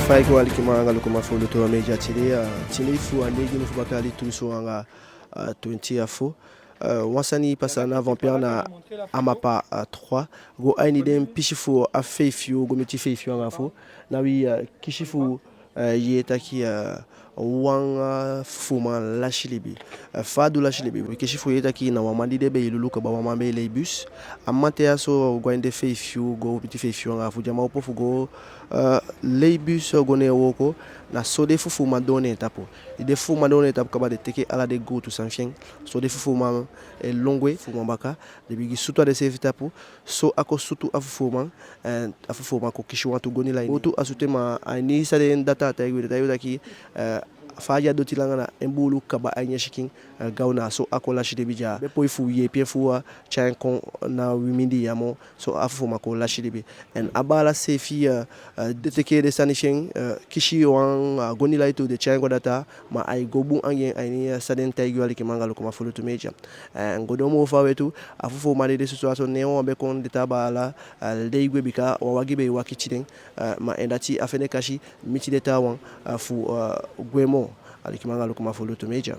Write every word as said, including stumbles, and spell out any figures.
Fa i go, alikiman anga lukuman fu Lutu Media. Tide, eh, tide fu a neigi mun fu baka yali tu dunsu anga, eh, twenti a fo. Eh, wan sani pasa na Vampire na Amapa, eh, trois. Go a ini den pisi fu a feifi yuu go miti feifi yuu anga fo. Na wi, eh, kisi fu, eh, yee taki, eh, wan, eh, fufuuman lasi libi. Eh, fa a du lasi libi? Wi kisi fu yee taki na wan man di den be e lulu kaba, wan man be e lei bus. A mamanten ya so go a ini den feifi yuu go miti feifi yuu anga fo, di a man opo fu go, eh, lei bus go ne en wooko, na so den fufuuman doo ne en tapu. Di den fufuuman doo ne en tapu kaba, den teke ala den gowtu sani fi en. So den fufuuman, eh, lon gwe, fufuuman baka, den bigin sutu a denseefi tapu. So a kon sutu a fufuuman, eh, a fufuuman kon kisi wantu goni lai. Gowtu á sutu en, ma a ini san den data taigi wi, den taigi wi taki, eh, fa a de a doti langa, na en buulu kaba a ini en sikin, eh, gaw, na so a kon lasi libi. Di a be poi fu yeepi en fu, eh, tyai en kon na wi mindii ya moo, so a fufuuman kon lasi libi. En a baala seefi, eh, eh, den teke den sani fi en, eh, kisi wan, eh, goni lai tu, den tyai en go a data, ma ai go bun anga en, a ini, eh, san den taigi wi, alikiman anga lukuman fu Lutu Media. Eh, go doo moo faawe tu, a fufuuman di den sutu a so, ne en wawan be kon, den taa baala, eh, lei gwe, bika wan wagi be e wakiti den, eh, ma en dati á fende kasi miti den taawan, eh, fu, eh, gwe moo, alikiman anga lukuman fu Lutu Media.